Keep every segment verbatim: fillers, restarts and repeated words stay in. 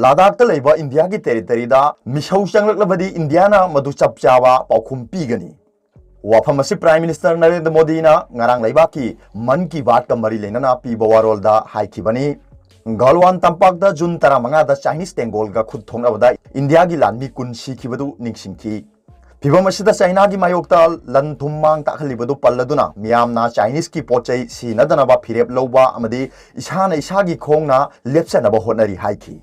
ꯂꯥꯗꯥꯈꯇ ꯂꯩꯕ ꯏꯟꯗꯤꯌꯥꯒꯤ ꯇꯦꯔꯤꯇꯔꯤꯗ ꯃꯤꯁꯧ ꯆꯪꯂꯛꯂꯕꯗꯤ ꯏꯟꯗꯤꯌꯥꯅ ꯃꯗꯨ ꯆꯞ ꯆꯥꯕ ꯄꯥꯎꯈꯨꯝ ꯄꯤꯒꯅꯤ꯫ ꯋꯥꯐꯝ ꯑꯁꯤ ꯄ꯭ꯔꯥꯏꯝ ꯃꯤꯅꯤꯁꯇꯔ ꯅꯔꯦꯟꯗ꯭ꯔ ꯃꯣꯗꯤꯅ ꯉꯔꯥꯡ ꯂꯩꯕꯥꯛꯀꯤ ꯃꯟ ꯀꯤ ꯕꯥꯠꯀ ꯃꯔꯤ ꯂꯩꯅꯅ ꯄꯤꯕ ꯋꯥꯔꯣꯜꯗ ꯍꯥꯏꯈꯤꯕꯅꯤ꯫ ꯒꯥꯜꯋꯥꯟ ꯇꯝꯄꯥꯛꯇ ꯖꯨꯟ ꯇꯔꯥꯃꯉꯥꯗ ꯆꯥꯏꯅꯤꯁ ꯇꯦꯡꯒꯣꯜꯒ ꯈꯨꯠ ꯊꯣꯛꯅꯕꯗ ꯏꯟꯗꯤꯌꯥꯒꯤ ꯂꯥꯟꯃꯤ ꯀꯨꯟ ꯁꯤꯈꯤꯕꯗꯨ ꯅꯤꯡꯁꯤꯡꯈꯤ꯫ ꯐꯤꯚꯝ ꯑꯁꯤꯗ ꯆꯥꯏꯅꯥꯒꯤ ꯃꯥꯌꯣꯛꯇ ꯂꯟ ꯊꯨꯝ ꯃꯥꯡ ꯇꯥꯛꯍꯜꯂꯤꯕꯗꯨ ꯄꯜꯂꯗꯨꯅ ꯃꯤꯌꯥꯝꯅ ꯆꯥꯏꯅꯤꯁꯀꯤ ꯄꯣꯠ ꯆꯩ ꯁꯤꯅꯗꯅꯕ ꯐꯤꯔꯦꯞ ꯂꯧꯕ ꯑꯃꯗꯤ ꯏꯁꯥꯅ ꯏꯁꯥꯒꯤ ꯈꯣꯡꯅ ꯂꯦꯞꯆꯅꯕ ꯍꯣꯠꯅꯔꯤ ꯍꯥꯏꯈꯤ꯫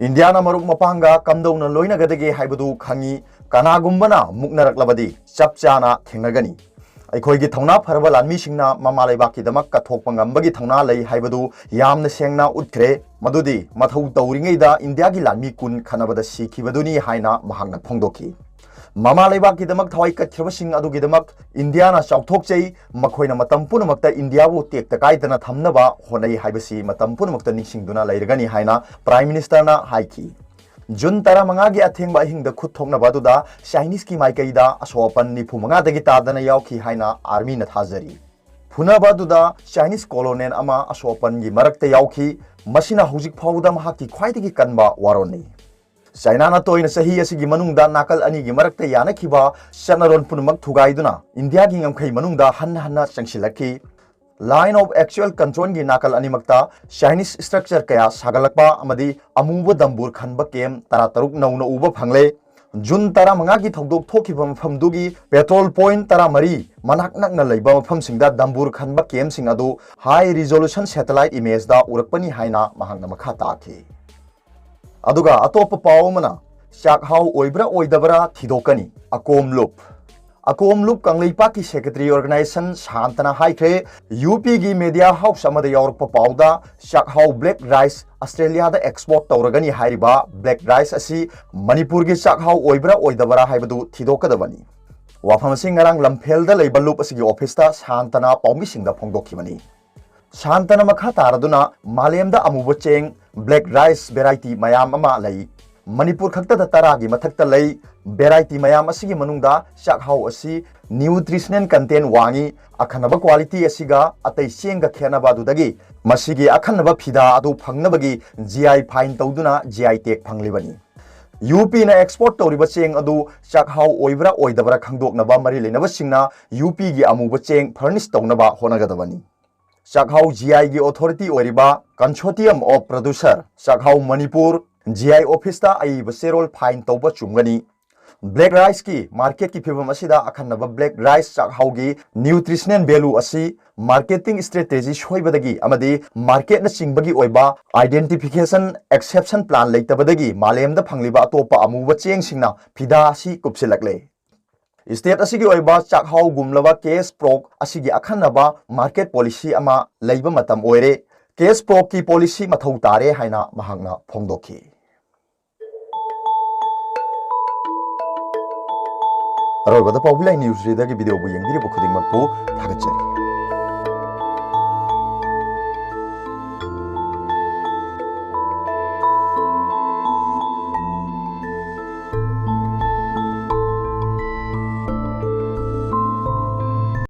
ꯏꯟꯗꯤꯌꯥꯅ ꯃꯔꯨꯞ ꯃꯄꯥꯡꯒ ꯀꯝꯗꯧꯅ ꯂꯣꯏꯅꯒꯗꯒꯦ ꯍꯥꯏꯕꯗꯨ ꯈꯪꯏ, ꯀꯅꯥꯒꯨꯝꯕꯅ ꯃꯨꯛꯅꯔꯛꯂꯕꯗꯤ ꯆꯞ ꯆꯥꯅ ꯊꯦꯡꯅꯒꯅꯤ꯫ ꯑꯩꯈꯣꯏꯒꯤ ꯊꯧꯅꯥ ꯐꯔꯕ ꯂꯥꯟꯃꯤꯁꯤꯡꯅ ꯃꯃꯥ ꯂꯩꯕꯥꯛꯀꯤꯗꯃꯛ ꯀꯠꯊꯣꯛꯄ ꯉꯝꯕꯒꯤ ꯊꯧꯅꯥ ꯂꯩ ꯍꯥꯏꯕꯗꯨ ꯌꯥꯝꯅ ꯁꯦꯡꯅ ꯎꯠꯈ꯭ꯔꯦ꯫ ꯃꯗꯨꯗꯤ ꯃꯊꯧ ꯇꯧꯔꯤꯉꯩꯗ ꯏꯟꯗꯤꯌꯥꯒꯤ ꯂꯥꯟꯃꯤ ꯀꯨꯟ ꯈꯠꯅꯕꯗ ꯁꯤꯈꯤꯕꯗꯨꯅꯤ ꯍꯥꯏꯅ ꯃꯍꯥꯛꯅ ꯐꯣꯡꯗꯣꯛꯈꯤ꯫ ꯃꯃꯥ ꯂꯩꯕꯥꯛꯀꯤꯗꯃꯛ ꯊꯋꯥꯏ ꯀꯠꯈ꯭ꯔꯕꯁꯤꯡ ꯑꯗꯨꯒꯤꯗꯃꯛ ꯏꯟꯗꯤꯌꯥꯅ ꯆꯥꯎꯊꯣꯛꯆꯩ, ꯃꯈꯣꯏꯅ ꯃꯇꯝ ꯄꯨꯝꯅꯃꯛꯇ ꯏꯟꯗꯤꯌꯥꯕꯨ ꯇꯦꯛꯇ ꯀꯥꯏꯗꯅ ꯊꯝꯅꯕ ꯍꯣꯠꯅꯩ ꯍꯥꯏꯕꯁꯤ ꯃꯇꯝ ꯄꯨꯝꯅꯃꯛꯇ ꯅꯤꯡꯁꯤꯡꯗꯨꯅ ꯂꯩꯔꯒꯅꯤ ꯍꯥꯏꯅ ꯄ꯭ꯔꯥꯏꯝ ꯃꯤꯅꯤꯁꯇꯔꯅ ꯍꯥꯏꯈꯤ꯫ ꯖꯨꯟ ꯇꯔꯥꯃꯉꯥꯒꯤ ꯑꯊꯦꯡꯕ ꯑꯍꯤꯡꯗ ꯈꯨꯠ ꯊꯣꯛꯅꯕ ꯑꯗꯨꯗ ꯆꯥꯏꯅꯤꯁꯀꯤ ꯃꯥꯏꯀꯩꯗ ꯑꯁꯣꯛ ꯑꯄꯟ ꯅꯤꯐꯨ ꯃꯉꯥꯗꯒꯤ ꯇꯥꯗꯅ ꯌꯥꯎꯈꯤ ꯍꯥꯏꯅ ꯑꯥꯔꯃꯤꯅ ꯊꯥꯖꯔꯤ꯫ ꯐꯨꯅꯕ ꯑꯗꯨꯗ ꯆꯥꯏꯅꯤꯁ ꯀꯣꯂꯣꯅꯦꯜ ꯑꯃ ꯑꯁꯣꯛ ꯑꯄꯟꯒꯤ ꯃꯔꯛꯇ ꯌꯥꯎꯈꯤ꯫ ꯃꯁꯤꯅ ꯍꯧꯖꯤꯛ ꯐꯥꯎꯕꯗ ꯃꯍꯥꯛꯀꯤ ꯈ꯭ꯋꯥꯏꯗꯒꯤ ꯀꯟꯕ ꯋꯥꯔꯣꯜꯅꯤ꯫ ꯆꯥꯏꯅꯥꯅ ꯇꯣꯏꯅ ꯆꯍꯤ ꯑꯁꯤꯒꯤ ꯃꯅꯨꯡꯗ ꯅꯥꯀꯜ ꯑꯅꯤꯒꯤ ꯃꯔꯛꯇ ꯌꯥꯅꯈꯤꯕ ꯆꯠꯅꯔꯣꯟ ꯄꯨꯝꯅꯃꯛ ꯊꯨꯒꯥꯏꯗꯨꯅ ꯏꯟꯗꯤꯌꯥꯒꯤ ꯉꯝꯈꯩ ꯃꯅꯨꯡꯗ ꯍꯟꯅ ꯍꯟꯅ ꯆꯪꯁꯤꯜꯂꯛꯈꯤ꯫ Line of actual controlꯒꯤ ꯅꯥꯀꯜ ꯑꯅꯤꯃꯛꯇ ꯆꯥꯏꯅꯤꯁ ꯏꯁꯇ꯭ꯔꯛꯆꯔ ꯀꯌꯥ ꯁꯥꯒꯠꯂꯛꯄ ꯑꯃꯗꯤ ꯑꯃꯨꯕ ꯗꯝꯕꯨꯔ ꯈꯟꯕ ꯀꯦꯝ ꯇꯔꯥꯇꯔꯨꯛ ꯅꯧꯅ ꯎꯕ ꯐꯪꯂꯦ꯫ ꯖꯨꯟ ꯇꯔꯥꯃꯉꯥꯒꯤ ꯊꯧꯗꯣꯛ ꯊꯣꯛꯈꯤꯕ ꯃꯐꯝꯗꯨꯒꯤ ꯄꯦꯇ꯭ꯔꯣꯜ ꯄꯣꯏꯟꯠ ꯇꯔꯥꯃꯔꯤ ꯃꯅꯥꯛ ꯅꯛꯅ ꯂꯩꯕ ꯃꯐꯝꯁꯤꯡꯗ ꯗꯝꯕꯨꯔ ꯈꯟꯕ ꯀꯦꯝꯁꯤꯡ ꯑꯗꯨ high resolution satellite imageꯗ ꯎꯔꯛꯄꯅꯤ ꯍꯥꯏꯅ ꯃꯍꯥꯛꯅ ꯃꯈꯥ ꯇꯥꯈꯤ꯫ ꯑꯗꯨꯒ ꯑꯇꯣꯞꯄ ꯄꯥꯎ ꯑꯃꯅ, ꯆꯥꯛꯍꯥꯎ ꯑꯣꯏꯕ꯭ꯔꯥ ꯑꯣꯏꯗꯕ꯭ꯔꯥ ꯊꯤꯗꯣꯛꯀꯅꯤ, ꯑꯀꯣꯝ ꯂꯨꯞ꯫ ꯑꯀꯣꯝ ꯂꯨꯞ ꯀꯪꯂꯩꯄꯥꯛꯀꯤ ꯁꯦꯀ꯭ꯔꯦꯇꯔꯤ ꯑꯣꯔꯒꯅꯥꯏꯖꯦꯁꯟ ꯁꯥꯟꯇꯅ ꯍꯥꯏꯈ꯭ꯔꯦ, ꯌꯨ ꯄꯤꯒꯤ ꯃꯦꯗꯤꯌꯥ ꯍꯥꯎꯁ ꯑꯃꯗ ꯌꯥꯎꯔꯛꯄ ꯄꯥꯎꯗ ꯆꯥꯛꯍꯥꯎ ꯕ꯭ꯂꯦꯛ ꯔꯥꯏꯁ ꯑꯁꯇ꯭ꯔꯦꯂꯤꯌꯥꯗ ꯑꯦꯛꯁꯄꯣꯔꯠ ꯇꯧꯔꯒꯅꯤ ꯍꯥꯏꯔꯤꯕ ꯕ꯭ꯂꯦꯛ ꯔꯥꯏꯁ ꯑꯁꯤ ꯃꯅꯤꯄꯨꯔꯒꯤ ꯆꯥꯛꯍꯥꯎ ꯑꯣꯏꯕ꯭ꯔꯥ ꯑꯣꯏꯗꯕ꯭ꯔꯥ ꯍꯥꯏꯕꯗꯨ ꯊꯤꯗꯣꯛꯀꯗꯕꯅꯤ꯫ ꯋꯥꯐꯝ ꯑꯁꯤ ꯉꯔꯥꯡ ꯂꯝꯐꯦꯜꯗ ꯂꯩꯕ ꯂꯨꯞ ꯑꯁꯤꯒꯤ ꯑꯣꯐꯤꯁꯇ ꯁꯥꯟꯇꯅ ꯄꯥꯎꯃꯤꯁꯤꯡꯗ ꯐꯣꯡꯗꯣꯛꯈꯤꯕꯅꯤ꯫ ꯁꯥꯟꯇꯅ ꯃꯈꯥ ꯇꯥꯔꯗꯨꯅ ꯃꯥꯂꯦꯝꯗ ꯑꯃꯨꯕ ꯆꯦꯡ, ꯕ꯭ꯂꯦꯛ ꯔꯥꯏꯁ ꯚꯦꯔꯥꯏꯇꯤ ꯃꯌꯥꯝ ꯑꯃ ꯂꯩ꯫ ꯃꯅꯤꯄꯨꯔ ꯈꯛꯇꯗ ꯇꯔꯥꯒꯤ ꯃꯊꯛꯇ ꯂꯩ꯫ ꯚꯦꯔꯥꯏꯇꯤ ꯃꯌꯥꯝ ꯑꯁꯤꯒꯤ ꯃꯅꯨꯡꯗ ꯆꯥꯛꯍꯥꯎ ꯑꯁꯤ nutritional content ꯋꯥꯡꯉꯤ꯫ ꯑꯈꯟꯅꯕ quality ꯑꯁꯤꯒ ꯑꯇꯩ ꯆꯦꯡꯒ ꯈꯦꯠꯅꯕ ꯑꯗꯨꯗꯒꯤ ꯃꯁꯤꯒꯤ ꯑꯈꯟꯅꯕ ꯐꯤꯗꯥ ꯑꯗꯨ ꯐꯪꯅꯕꯒꯤ G I fine ꯇꯧꯗꯨꯅ G I tag ꯐꯪꯂꯤꯕꯅꯤ꯫ UPꯅ export ꯇꯧꯔꯤꯕ ꯆꯦꯡ ꯑꯗꯨ ꯆꯥꯛꯍꯥꯎ ꯑꯣꯏꯕ꯭ꯔꯥ ꯑꯣꯏꯗꯕ꯭ꯔꯥ ꯈꯪꯗꯣꯛꯅꯕ ꯃꯔꯤ ꯂꯩꯅꯕꯁꯤꯡꯅ UPꯒꯤ ꯑꯃꯨꯕ ꯆꯦꯡ furnish ꯇꯧꯅꯕ ꯍꯣꯠꯅꯒꯗꯕꯅꯤ꯫ ꯆꯥꯛꯍꯥꯎ G Iꯒꯤ authority ꯑꯣꯏꯔꯤꯕ Consortium of Producer ꯆꯥꯛꯍꯥꯎ ꯃꯅꯤꯄꯨꯔ G I officeꯇ ꯑꯏꯕ ꯆꯦꯔꯣꯜ fine ꯇꯧꯕ ꯆꯨꯝꯒꯅꯤ꯫ Black riceꯀꯤ marketꯀꯤ ꯐꯤꯕꯝ ꯑꯁꯤꯗ ꯑꯈꯟꯅꯕ black rice ꯆꯥꯛꯍꯥꯎꯒꯤ nutritional value ꯑꯁꯤ marketing strategy ꯁꯣꯏꯕꯗꯒꯤ ꯑꯃꯗꯤ marketꯅ ꯆꯤꯡꯕꯒꯤ ꯑꯣꯏꯕ identification exception plan ꯂꯩꯇꯕꯗꯒꯤ ꯃꯥꯂꯦꯝꯗ ꯐꯪꯂꯤꯕ ꯑꯇꯣꯞꯄ ꯑꯃꯨꯕ ꯆꯦꯡꯁꯤꯡꯅ ꯐꯤꯗꯥ ꯑꯁꯤ ꯀꯨꯞꯁꯤꯜꯂꯛꯂꯦ꯫ State ꯑꯁꯤꯒꯤ ꯑꯣꯏꯕ ꯆꯥꯛꯍꯥꯎꯒꯨꯝꯂꯕ cash crop ꯑꯁꯤꯒꯤ ꯑꯈꯟꯅꯕ market policy ꯑꯃ ꯂꯩꯕ ꯃꯇꯝ ꯑꯣꯏꯔꯦ꯫ Cash cropꯀꯤ policy ꯃꯊꯧ ꯇꯥꯔꯦ ꯍꯥꯏꯅ ꯃꯍꯥꯛꯅ ꯐꯣꯡꯗꯣꯛꯈꯤ꯫ ꯑꯔꯣꯏꯕꯗ ꯄꯥꯎꯕꯤ ꯂꯥꯏ ꯅ꯭ꯌꯨꯁ ꯔꯤꯗꯔꯒꯤ ꯚꯤꯗꯤꯑꯣꯕꯨ ꯌꯦꯡꯕꯤꯔꯤꯕ ꯈꯨꯗꯤꯡꯃꯛꯄꯨ ꯊꯥꯒꯠꯆꯔꯤ꯫